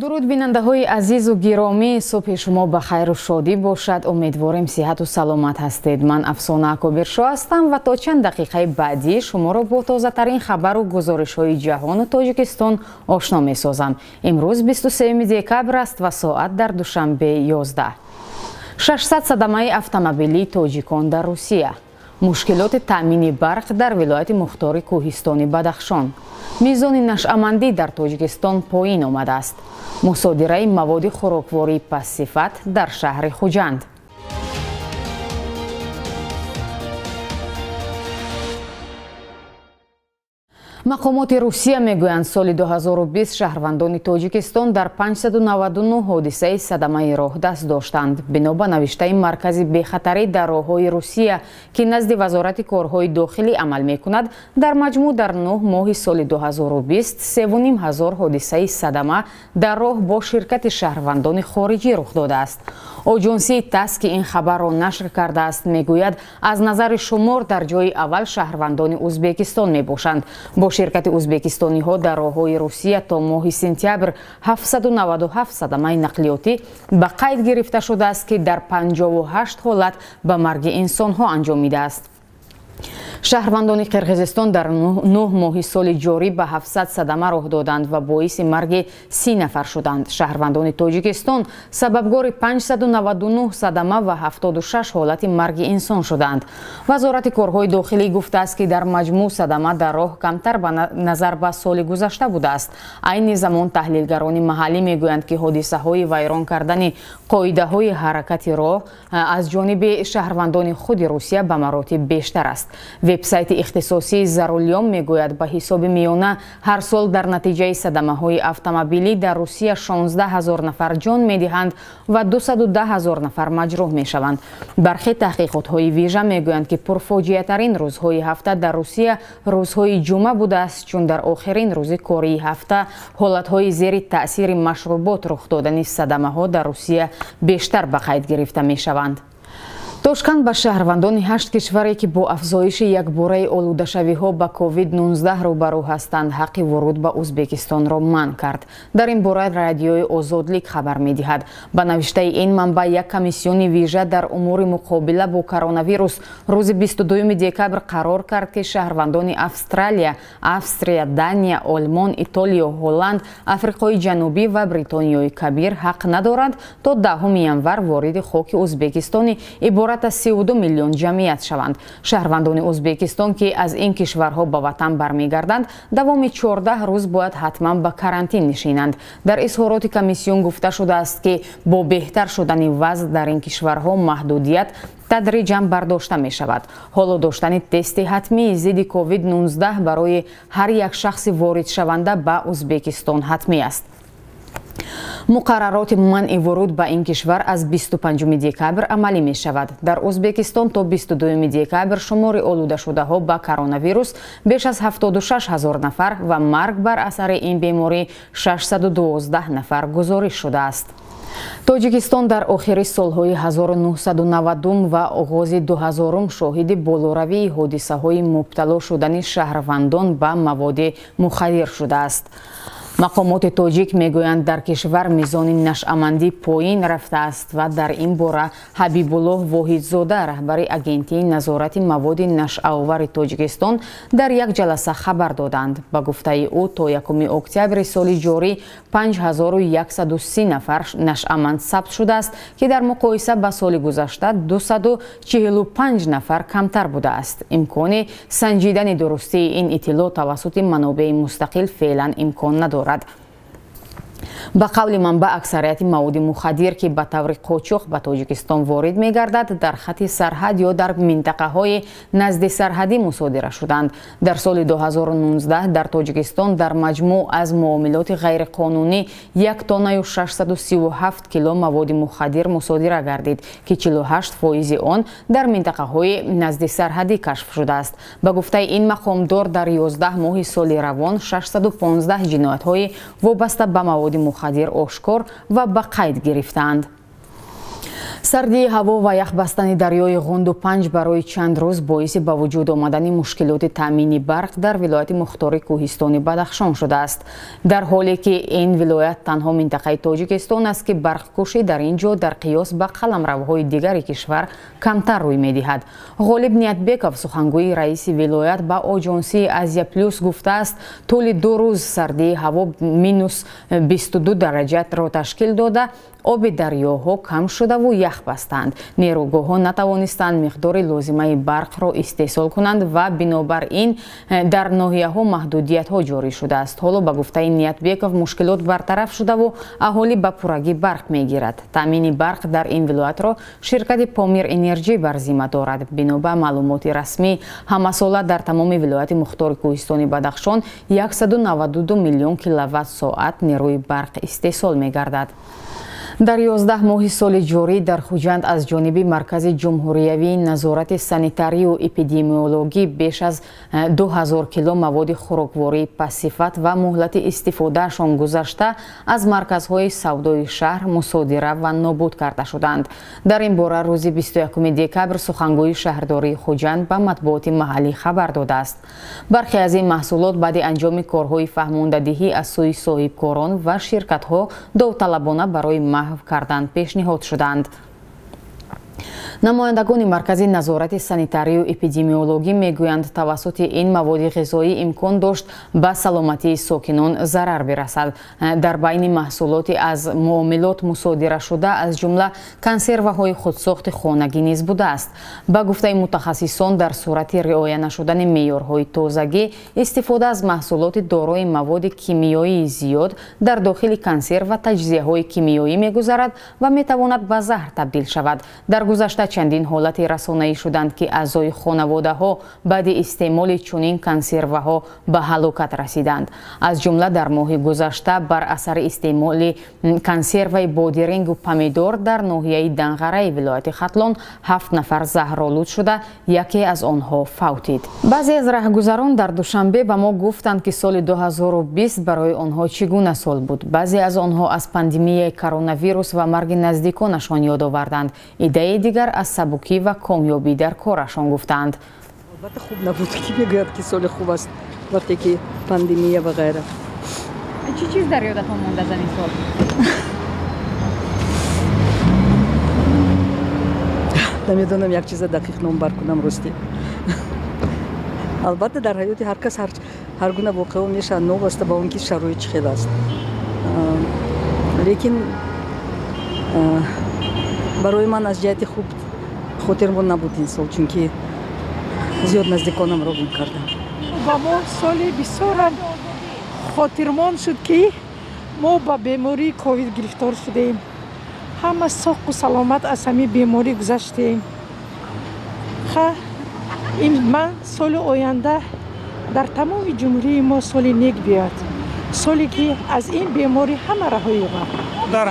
Дуруд бинандаҳои азизу гиромӣ, субҳи шумо ба хайру шодӣ бошад. Умедворем сиҳату саломат ҳастед. Ман Афсона Акобиршо ҳастам ва то чанд дақиқаи баъдӣ шуморо бо тозатарин хабару гузоришҳои ҷаҳону Тоҷикистон ошно месозам. Имрӯз 23 декабр аст ва соат дар Душанбе 11. 600 садамаи автомобилии тоҷикон дар Русия, мушкилоти таъмини барқ дар вилояти мухтори кӯҳистони Бадахшон, мизони нашъамандӣ дар Тоҷикистон поин омадааст, мусодираи маводи хӯроквории пастсифат дар шаҳри Хуҷанд. Мақомоти Русия мегӯянд, соли 2020 шаҳрвандони Тоҷикистон дар 599 ҳодисаи садамаи роҳ даст доштанд. Бино ба навиштаи Маркази бехатарӣ дар роҳҳои Русия, ки назди Вазорати корҳои дохилӣ амал мекунад, дар маҷмӯъ дар 9 моҳи соли 2020 3,5 ҳазор ҳодисаи садама дар роҳ бо ширкати шаҳрвандони хориҷӣ рух додааст. Оҷонсии ТАСС, ки ин хабарро нашр кардааст, мегӯяд, аз назари шумор дар ҷои аввал шаҳрвандони Ӯзбекистон мебошанд. Бо ширкати ӯзбекистониҳо дар роҳҳои Русия то моҳи сентябр 797 садамаи нақлиётӣ ба қайд гирифта шудааст, ки дар 58 ҳолат ба марги инсонҳо анҷомидааст. Шаҳрвандони Қирғизистон дар 9 моҳи соли ҷорӣ ба 700 садама роҳ доданд ва боиси марги 30 нафар шуданд. Шаҳрвандони Тоҷикистон сабабгори 599 садама ва 76 ҳолати марги инсон шуданд. Вазорати корҳои дохилӣ гуфтааст, ки дар маҷмӯъ садама дар роҳ камтар ба назар ба соли гузашта будааст. Айни замон таҳлилгарони маҳаллӣ мегӯянд, ки ҳодисаҳои вайрон кардани қоидаҳои ҳаракати роҳ аз ҷониби шаҳрвандони худи Русия ба маротиб бештар аст. Вебсайти ихтисосии Зарулём мегӯяд, ба ҳисоби миёна ҳар сол дар натиҷаи садамаҳои автомобилӣ дар Русия 16 ҳазор нафар ҷон медиҳанд ва 210 ҳазор нафар маҷрӯҳ мешаванд. Бархе таҳқиқотҳои вижа мегӯянд, ки пурфоҷиатарин рӯзҳои ҳафта дар Русия рӯзҳои ҷумъа будааст, чун дар охирин рӯзи кории ҳафта ҳолатҳои зери таъсири машрубот рух додани садамаҳо дар Русия бештар ба қайд гирифта мешаванд. Тошканд ба шаҳрвандони 8 кишваре, ки бо афзоиши якбораи олудашавиҳо ба COVID-19 рӯбарӯ ҳастанд, ҳаққи вуруд ба Ӯзбекистонро манъ кард. Дар ин бора радиои Озодлик хабар медиҳад. Ба навиштаи ин манбаъ, як комиссиони вижа дар умури муқобила бо коронавирус рӯзи 22 декабр қарор кард, ки шаҳрвандони Австралия, Австрия, Дания, Олмон, Итолиё, Ҳолланд, Африқои Ҷанубӣ ва Бритониёи Кабир ҳақ надоранд то 10 январ вориди хоки Ӯзбекистони иборат аз 32 миллион ҷамъият шаванд. Шаҳрвандони Ӯзбекистон, ки аз ин кишварҳо ба ватан бармегарданд, давоми 14 рӯз бояд ҳатман ба карантин нишинанд. Дар изҳороти комиссион гуфта шудааст, ки бо беҳтар шудани вазъ дар ин кишварҳо маҳдудият тадриҷан бардошта мешавад. Ҳоло доштани тести ҳатмии зидди COVID-19 барои ҳар як шахси воридшаванда ба Ӯзбекистон ҳатмӣ аст. Муқаррароти манъи вуруд ба ин кишвар аз 25 декабр амалӣ мешавад. Дар Ӯзбекистон то 22 декабр шумори олудашудаҳо ба коронавирус беш аз 76 ҳазор нафар ва марг бар асари ин беморӣ 612 нафар гузориш шудааст. Тоҷикистон дар охири солҳои 1990 ва оғози 2000 шоҳиди болоравии ҳодисаҳои мубтало шудани шаҳрвандон ба маводи мухаддир шудааст. Мақомоти тоҷик мегӯянд, дар кишвар мизони нашъамандӣ поин рафтааст ва дар ин бора Ҳабибуллоҳ Воҳидзода, раҳбари агентии назорати маводи нашъаовари Тоҷикистон, дар як ҷаласа хабар доданд. Ба гуфтаи ӯ, то 1 октябри соли ҷорӣ 5130 нафар нашъаманд сабт шудааст, ки дар муқоиса ба соли гузашта 245 нафар камтар будааст. Имкони санҷидани дурустии ин иттилоъ тавассути манобеи мустақил феълан имкон надорад. Ба қавли манбаъ, аксарияти маводи мухаддир, ки ба таври қочоқ ба Тоҷикистон ворид мегардад, дар хати сарҳад ё дар минтақаҳои назди сарҳадӣ мусодира шуданд. Дар соли 2019 дар Тоҷикистон дар маҷмӯъ аз муомилоти ғайриқонунӣ 1 тоннаю 637 кило маводи мухаддир мусодира гардид, ки 48% он дар минтақаҳои назди сарҳадӣ кашф шудааст. Ба гуфтаи ин мақомдор, дар 11 моҳи соли равон 615 ҷиноятҳои вобаста ба маводи мухаддир ошкор ва ба қайд гирифтаанд. Сардии ҳаво ва яхбастани дарёи Ғунду Панҷ барои чанд рӯз боиси ба вуҷуд омадани мушкилоти таъмини барқ дар вилояти мухтори Кӯҳистони Бадахшон шудааст. Дар ҳоле ки ин вилоят танҳо минтақаи Тоҷикистон аст, ки барқкушӣ дар ин ҷо дар қиёс ба қаламравҳои дигари кишвар камтар рӯй медиҳад. Ғолиб Ниятбеков, сухангӯи раиси вилоят, ба оҷонсии Азия Плюс гуфтааст, тӯли 2 рӯз сардии ҳаво минус 22 дараҷаро ташкил дода, оби дарёҳо кам шудаву ях бастанд. Нерӯгоҳҳо натавонистанд миқдори лозимаи барқро истеҳсол кунанд ва бинобар ин дар ноҳияҳо маҳдудиятҳо ҷорӣ шудааст. Ҳоло ба гуфтаи Ниятбеков, мушкилот бартараф шудаву аҳолӣ ба пуррагӣ барқ мегирад. Таъмини барқ дар ин вилоятро ширкати Помир Энерҷӣ бар зимма дорад. Бино ба маълумоти расмӣ, ҳамасола дар тамоми вилояти мухтори Кӯҳистони Бадахшон 192 миллион киловатт-соат нерӯи барқ истеҳсол мегардад. Дар 11 моҳи соли ҷорӣ дар Хуҷанд аз ҷониби Маркази ҷумҳуриявии назорати санитарию эпидемиологӣ беш аз 2000 кило маводи хӯроквории пастсифат ва муҳлати истифодаашон гузашта аз марказҳои савдои шаҳр мусодира ва нобуд карда шуданд. Дар ин бора рӯзи 21 декабр сухангӯи шаҳрдории Хуҷанд ба матбуоти маҳаллӣ хабар додааст. Бархе аз ин маҳсулот баъди анҷоми корҳои фаҳмондадиҳӣ аз сӯи соҳибкорон ва ширкатҳо довталабона барои маҳв кардан пешниҳод шуданд. Намояндагони Маркази назорати санитарию эпидемиологӣ мегӯянд, тавассути ин маводи ғизоӣ имкон дошт ба саломатии сокинон зарар бирасад. Дар байни маҳсулоти аз муомилот мусодира шуда аз ҷумла консерваҳои худсохти хонагӣ низ будааст. Ба гуфтаи мутахассисон, дар сурати риоя нашудани меъёрҳои тозагӣ, истифода аз маҳсулоти дорои маводи кимиёии зиёд дар дохили консерва таҷзияҳои кимиёӣ мегузарад ва метавонад ба заҳр табдил шавад. Дар гузашта чандин ҳолати расонаӣ шуданд, ки аъзои хонаводаҳо баъди истеъмоли чунин консерваҳо ба ҳалокат расиданд. Аз ҷумла дар моҳи гузашта бар асари истеъмоли консерваи бодирингу помидор дар ноҳияи Данғараи вилояти Хатлон 7 нафар заҳролуд шуда, яке аз онҳо фавтид. Баъзе аз раҳгузарон дар Душанбе ба мо гуфтанд, ки соли 2020 барои онҳо чӣ гуна сол буд. Баъзе аз онҳо аз пандемияи коронавирус ва марги наздиконашон ёд оварданд. Иддаи дигар аз сабукӣ ва комёбӣ дар корашон гуфтанд. Албатта хуб набуд, ки мегӯяд, ки соли хуб аст, вақте ки пандемия ва ғайра. Чӣ чиз дар ёдатон монда аз ин сол? Намедонам як чиза дақиқ номбар кунам, ростӣ. Албатта дар ҳаёти ҳар кас ҳар гуна воқеаҳо мешаванд, новобаста ба он ки шароит чӣ хел аст. Лекин барои ман аз ҷиҳати хуб хотирмон набуд ин сол, чунки зиёд наздиконамро гум кардам. Ба мо соли бисёрам хотирмон шуд, ки мо ба бемории ковид гирифтор шудем. Ҳама соқу саломат аз ҳамин беморӣ гузаштем. Ин ман соли оянда дар тамоми ҷумҳурии мо соли нек биёяд, соле ки аз ин беморӣ ҳама раҳо ёбад. Дар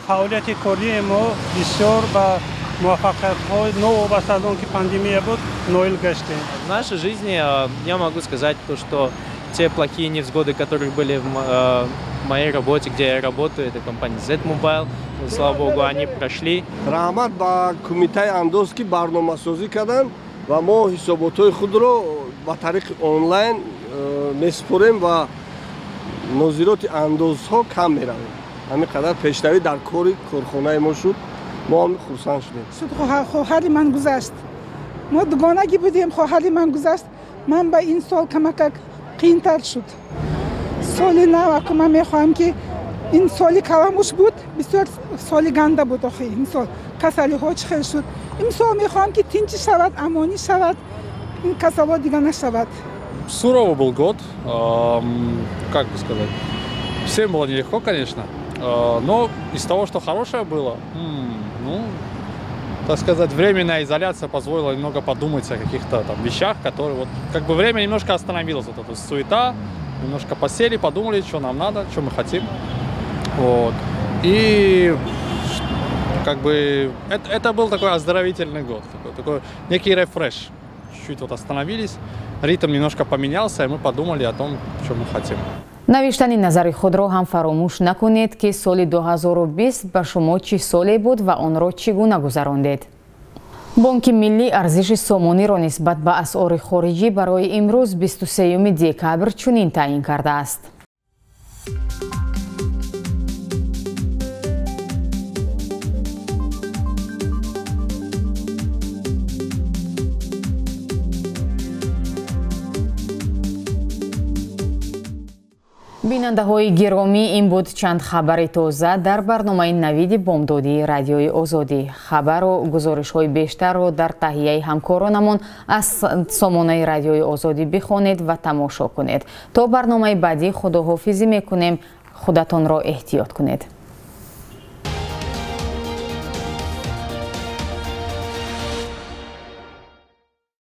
фаъолияти кории мо бисёр ба муваффақиятҳои новобаста аз он ки пандемия буд ноил гаштем. В нашей жизни я могу сказать то, что те плохие невзгоды, которые были в моей работе, где я работаю, это компания Z-Mobile, слава богу, они прошли. Раҳмат ба кумитаи андоз, ки барномасозӣ карданд ва мо ҳисоботҳои худро ба тариқи онлайн месупорем ва нозироти андозҳо кам меравем. Ҳамин қадар пешравӣ дар кори корхонаи мо шуд, мо ҳам хурсанд шудем. Хоҳари ман гузашт, мо дугонагӣ будем, хоҳари ман гузашт. Ман ба ин сол камакак қиинтар шуд. Соли нав аку ман мехоҳам, ки ин соли каламуш буд, бисёр соли ганда буд. Охи ин сол касалиҳо чӣ хел шуд. Имсол мехоҳам, ки тинчӣ шавад, амонӣ шавад, ин касалҳо дига нашавад. Суровый был год, как бы сказать, всем было нелегко, конечно, но из того, что хорошее было, ну, так сказать, временная изоляция позволила немного подумать о каких-то там вещах, которые вот, как бы время немножко остановилось, вот эта суета, немножко посели, подумали, что нам надо, что мы хотим, вот, и как бы это был такой оздоровительный год, такой некий рефреш, чуть-чуть вот остановились, ритм немножко поменялся, и мы подумали о том, что мы хотим. Навиштани назари худро ҳам фаромӯш накунед, ки соли 2020 ба шумо чӣ соле буд ва онро чӣ гуна гузарондед. Бонки миллӣ арзиши сомониро нисбат ба асъори хориҷӣ барои имрӯз 23 декабр чунин таъин кардааст. Бинандаҳои гиромӣ, ин буд чанд хабари тоза дар барномаи навиди бомдодии Радиои Озодӣ. Хабару гузоришҳои бештарро дар таҳияи ҳамкоронамон аз сомонаи Радиои Озодӣ бихонед ва тамошо кунед. То барномаи баъдӣ худоҳофизӣ мекунем. Худатонро эҳтиёт кунед.